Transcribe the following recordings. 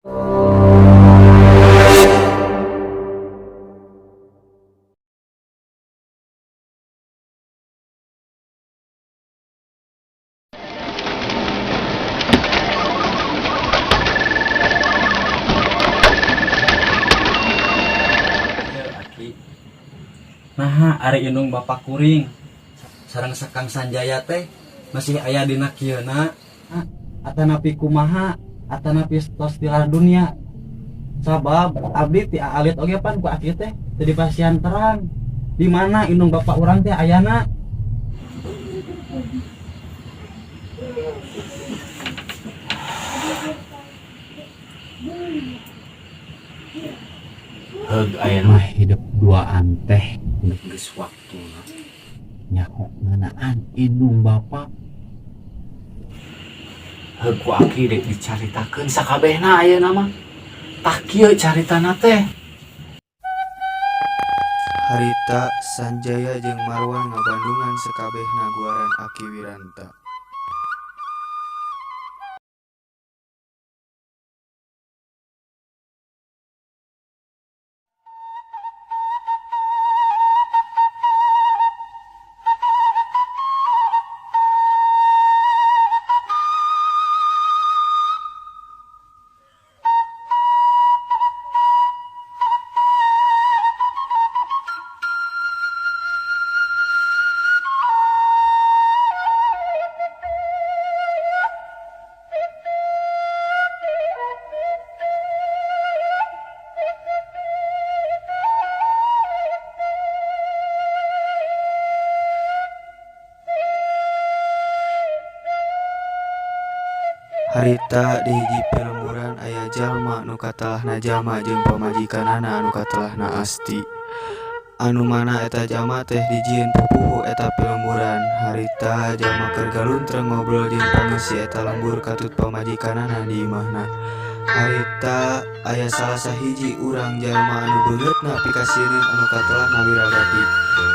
Aki. Naha ari indung bapak kuring sareng Kang Sanjaya teh masih aya dina kieuna atanapi kumaha, atanapi tos tilar dunia, sabab abdi ti alit oge pan ku aki teh teu dipasihan terang di mana indung bapak urang teh ayana. Heug, aya mah hidup duaan teh geus waktuna nyaho ngeunaan indung bapa. Heug, ku aki dek dicaritakeun sakabehna ayeuna mah. Tah, kieu caritana teh. Harita Sanjaya jeung Marwan ngabandungan sakabehna guaran Aki Wiranta. Harita di hiji pilemburan aya jalma nu katelahna Jama jeung pamajikanana anu katelahna Asti. Anu mana eta jalma teh dijieun pupuhu eta pilemburan. Harita jalma keur galuntreng ngobrol jeung pangeusi eta lembur katut pamajikanana di imahna. Harita aya salah sahiji urang jalma anu beungeutna pikasieun anu katelahna Wiragati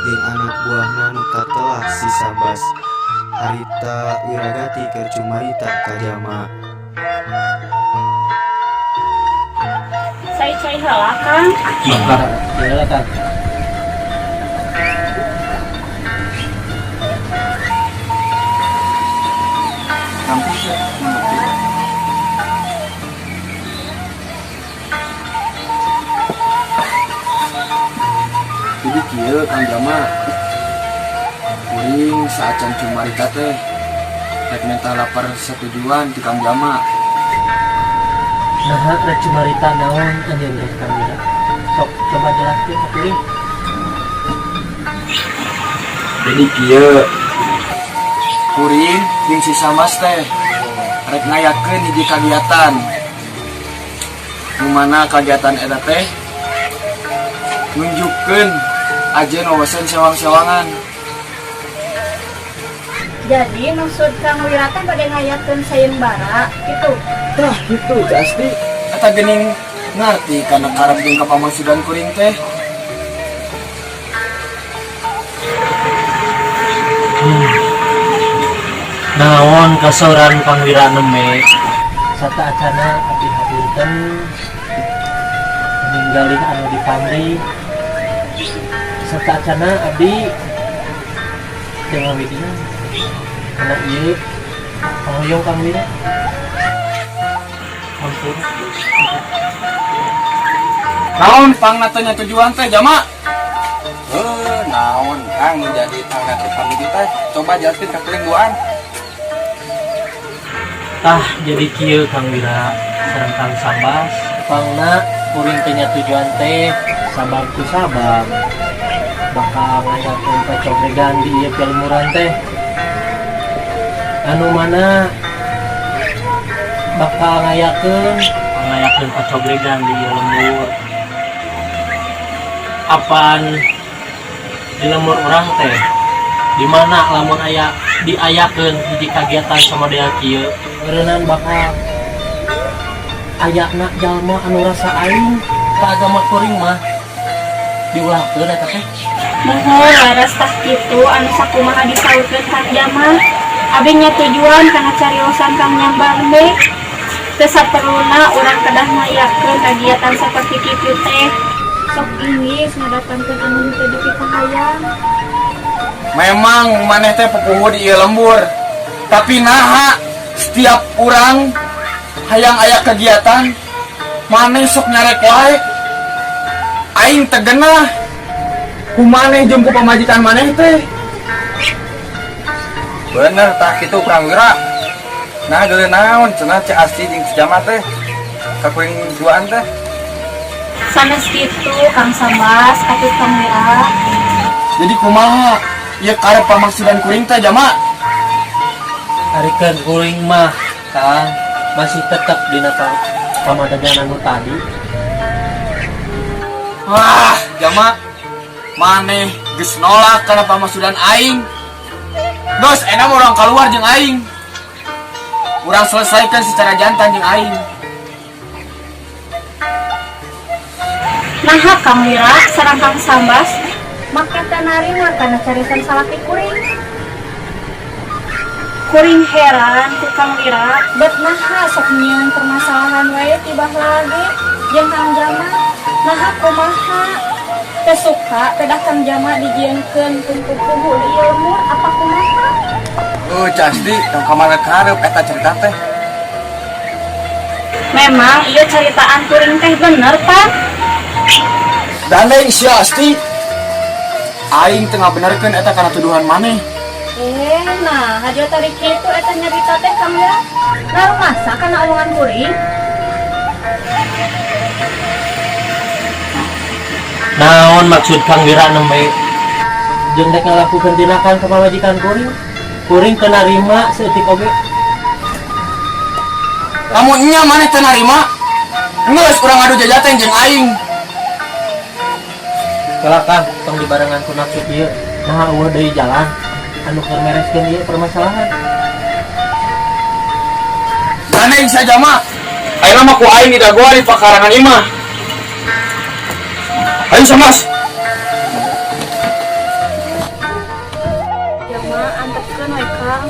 jeung anak buahna nu katelah si Sambas. Harita Wiragati keur cumarita ka jalma. Cai-cai heula, Kang. Iya, Kang. Kampus ya, mengerti. Jadi kieu, Kang Jama, kuring saacan cumarita teh rek minta lapar setujuan ti Kang Jama. Nah, rek cumarita naon anjeun teh, Kang Wira? Sok coba jelaskeun ka kuring. Jadi kieu, kuring jeung si Sambas teh rek ngayakeun hiji kagiatan, nu mana kagiatan eta teh nunjukkeun ajen wawasan sewang-sewangan. Jadi maksud Kang Wira teh bade ngayakeun sayembara gitu? Tah gitu, Asti. Eta geuning ngarti kana karep jeung kapamangsudan kuring teh. Naon kasauran Kang Wira neme? Sataacana abdi hapunten ninggalin anu dipamri. Sataacana abdi teu ngawidian kana ieu panghoyong Kang Wira. Ampun. Naon pangna teh tujuan teh, Jama? Eh, naon, Kang, nu jadi pangna teh panuju teh? Coba jelaskeun ka kuring duaan. Tah, jadi kieu, Kang Wira sareng Kang Sambas, pangna kuring teh tujuan teh sabab ku sabab bakal ngayakeun pacobregan di ieu pilemburan teh, anu mana bakal ngayakeun ngayakeun pacobregan di ieu lembur. Apaan di lembur urang teh di mana lamun aya diayakeun hiji kagiatan samodel kieu, meureunan bakal ayana jalma anu rasa aing ka agama kuring mah diulahkeun eta teh. Muhun, leres, tah kitu anu sakumaha disaurkeun Kang Jama. Abi nya tujuan kana cariosan Kang Nyambar we. Teu saperluna urang kedah ngayakeun kagiatan saperti kitu teh. Sok inggis ngadatangkeun anu teu dipikahayang. Memang maneh teh pupuhu di ieu lembur. Tapi naha setiap urang hayang aya kegiatan maneh sok nyarek wae. Aing teu genah ku maneh jeung ku pamajikan maneh teh. Bener tah kitu Kang Wira. Nah geuleuh naon cenah Ceu Asti jeung si Jama teh ka kuring duaan teh. Sanes kitu Kang Sambas katut Kang Wira. Jadi kumaha ieu karep pamaksudan kuring teh Jama? Ari keur kuring mah Kang masih tetep dina pamadagan anu tadi. Wah, Jama, maneh geus nolak kana pamaksudan aing. Geus enak urang keluar jeung aing. Urang selesaikan secara jantan jeung aing. Naha Kang Wira sareng Kang Sambas make teu narima kana carisan salaki kuring. Kuring heran ku Kang Wira, bet naha sok nyieun permasalahan wae tibah lagi jeung Kang Jama. Naha kumaha teu suka pedah Kang Jama dijieunkeun ku pupuhu di ieu lembur apa kumaha? Oh, Ceu Asti, tong kamana karep eta cerita teh. Memang ieu caritaan kuring teh bener, Pak. Gandeng sia Asti. Aing teu ngabenerkeun eta kana tuduhan maneh. Nah, hajo tarik kitu eta nyarita teh Kang Wira. Narumasa kana omongan kuring? Naon maksud Kang Wira nembe jeung dek ngalakukeun tindakan ka pamajikan kuring? Kuring teu narima saeutik oge. Lamun nya maneh teu narima, geus urang adu jajateng jeung aing. Kala Kang, tong dibarengan ku nafsu ieu. Naha eueuh deui jalan anu keur mereskeun ieu permasalahan. Gandeng sia Jama. Ayeuna mah ku aing didagoan di pakarangan imah. Ayo Sambas. Jama antepkeun we Kang.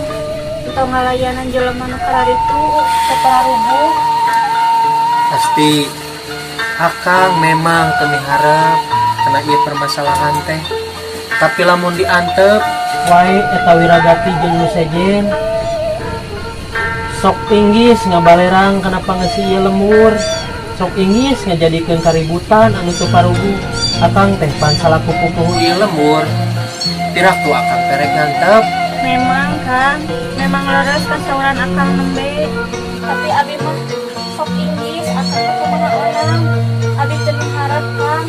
Entong ngalayanan jelema nu kararitu teu pararubuh. Pasti Akang memang teu miharep kana ieu permasalahan teh. Tapi lamun diantep wae eta Wiragati jeung nu sejen sok inggis ngabalerang kana pangeusi ieu lembur. Sok inggis ngajadikeun kaributan anu teu paruguh. Akang teh pan salaku pupuhu ieu lembur. Tirak tu akang teh rek ngantep. Memang Kang, memang leres kasauran akang nembe. Tapi abi mah sok inggis akang teh kumaha orang. Abi teu miharep Kang,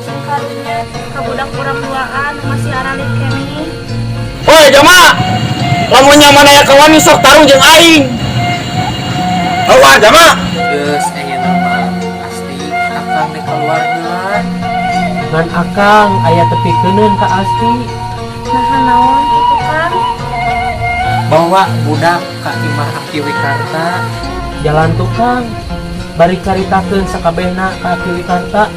sing karunya ka budak urang duaan masih aralit keneh. Woi Jama, lamun nya maneh aya kawani sok tarung jeung aing. Hawa Jama. Geus ayeuna mah Asti akang dek keluar heula. Ngan akang aya tepikeunkeun ka Asti. Naha naon kitu Kang? Bawa budak ka imah Aki Wikarta. Jalan tukang bari caritakeun sakabehna ka Aki Wikarta.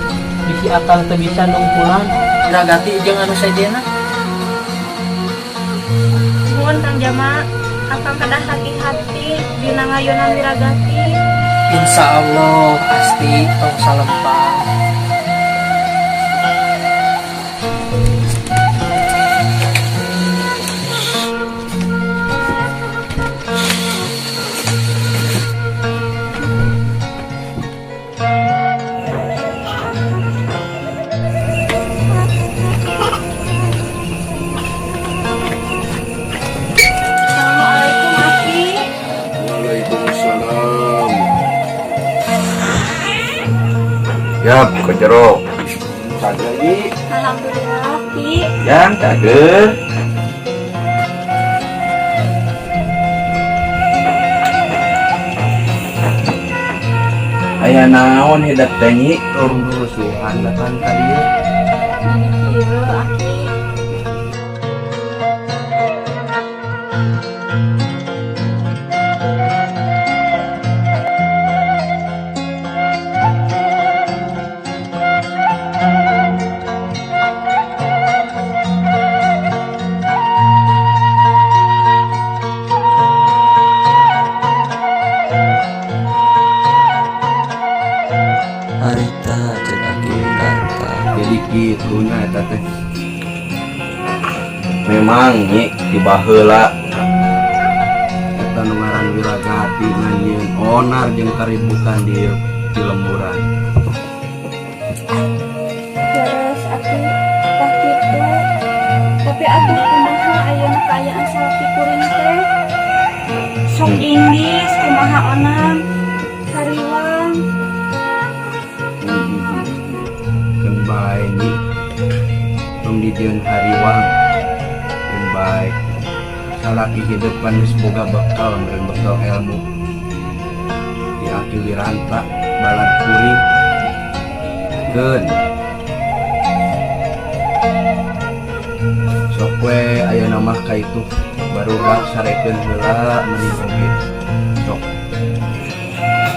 Bisi akang teu bisa nungkulan Wiragati jeung anu sejenna. Nuhun Kang Jama, akang kedah hati-hati dina ngayunan Wiragati. Insya Allah Asti tong salempang. Assalamualaikum Aki. Waalaikumsalam. Yap, ke jero. Cageur Ji. Alhamdulillah Aki. Yang cageur. Aya naon hidup teh nyi rusuhan datang ka dieu. Jadi kieu Aki. Kitu nya eta teh. Memang Nyi ti baheula eta nu ngaran Wiragati nganyieun onar jeung kaributan di di lemburan. Leres aki tah kitu. Tapi atuh kumaha ayeuna kaayaan salaki kuring teh? Sok inggis kumaha onam hariwang. Keun bae Nyi. Tong dijieun hariwang. Keun bae. Salaki hidup pan geus boga bekal meureun bekal ilmu. Di Aki Wiranta balad kuring. Keun. Sok we ayeuna mah ka itu barudak sarekeun heula mending oge. Sok.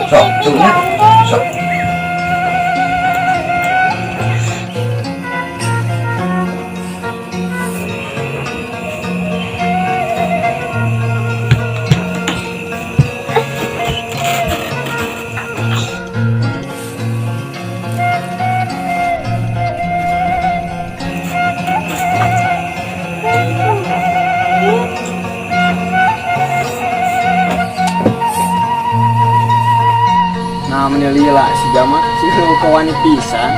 Sok tuh nya. Sok. Nah, meni lila si Jama, si kawani pisan.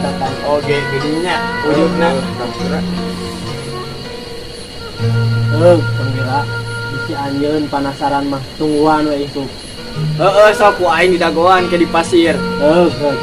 Datang oge geuning ujugna. Heuh, Kang Wira, bisi anjeun panasaran mah tungguan we isuk. Heeh, sok ku aing didagoan ke di pasir. Heuh, heuh.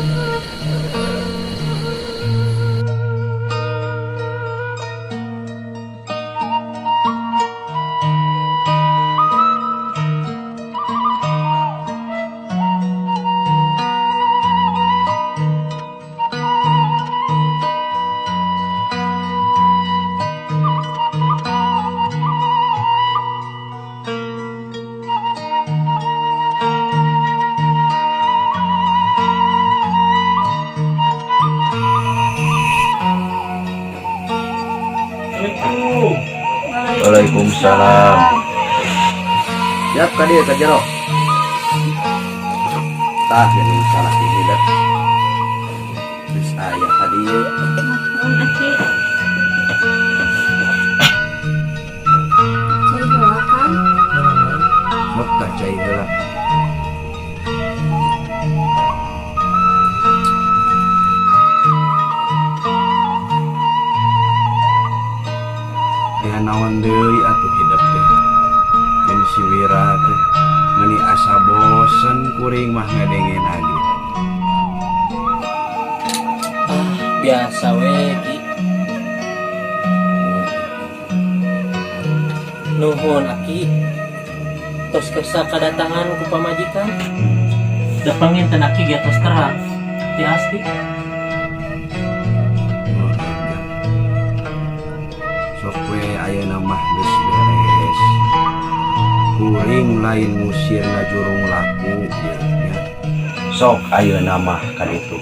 Assalamualaikum. Waalaikumsalam. Siap ka dieu ka jero. Tah geuning salaki hidup. Geus aya ka dieu. Nuhun aki. Cai heula Kang. Sok tah cai heula. Ya naon deui atuh hidup teh. Jeung si Wira teh meuni asa bosen kuring mah ngadengena ge. Ah, biasa we Ki. Nuhun Aki. Tos kersa kadatangan ku pamajikan. Da panginten Aki ge tos terang. Ti Asti. Sok we ayeuna mah geus beres. Kuring lain ngusir ngajurung laku ieu nya. Sok ayeuna mah ka ditu.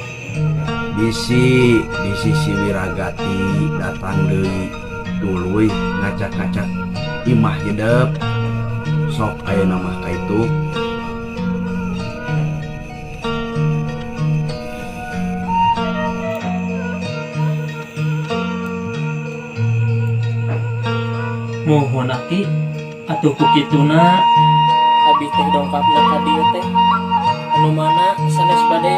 Bisi di sisi Wiragati datang deui tuluy ngacak-ngacak imah hidup. Sok ayeuna mah ka itu. Muhun Aki, atuh ku kituna abi teh dongkapna ka dieu teh. Anu mana sanes bade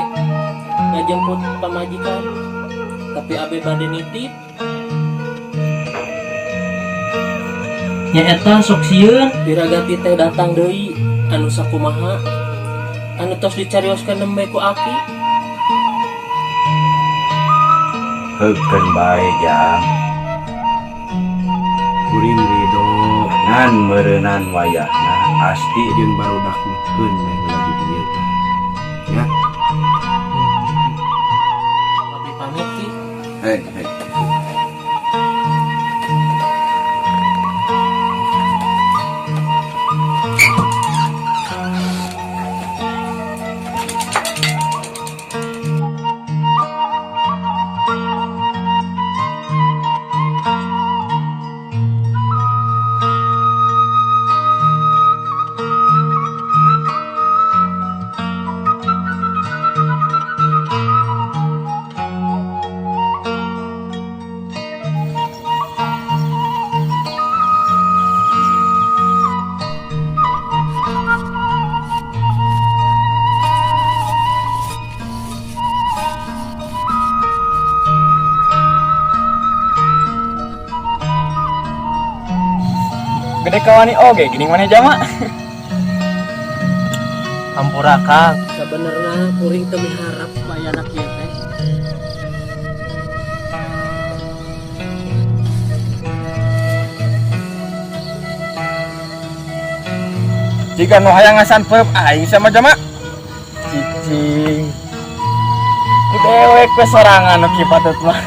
ngajemput pamajikan, tapi abi bade nitip. Nyaeta sok sieun Wiragati teh datang deui anu sakumaha anu tos dicarioskeun nembe ku Aki. Heukeun bae Jang. Kuring ridho ngan meureunan wayahna Asti jeung barudak meukeun we heula di dieu teh. Ya. Abi pamit Ki. Hei, hei. Gede kawani oge geuning maneh jama. Hampura Kang. Sabenerna kuring teu miharap ayana kieu teh. Jika nu hayang ngasan peup aing sama jama. Cicing. Ku dewek we sorangan nu kieu patut mah.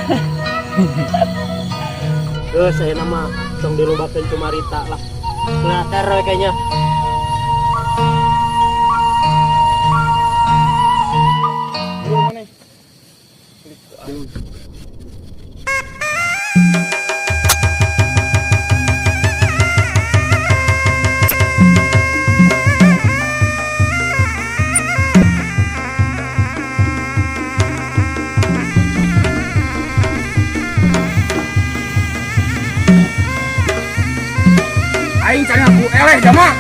Geus ayeuna mah tong dilobakeun cumarita lah. Ngater we kayaknya. Aing can ngaku eleh jama.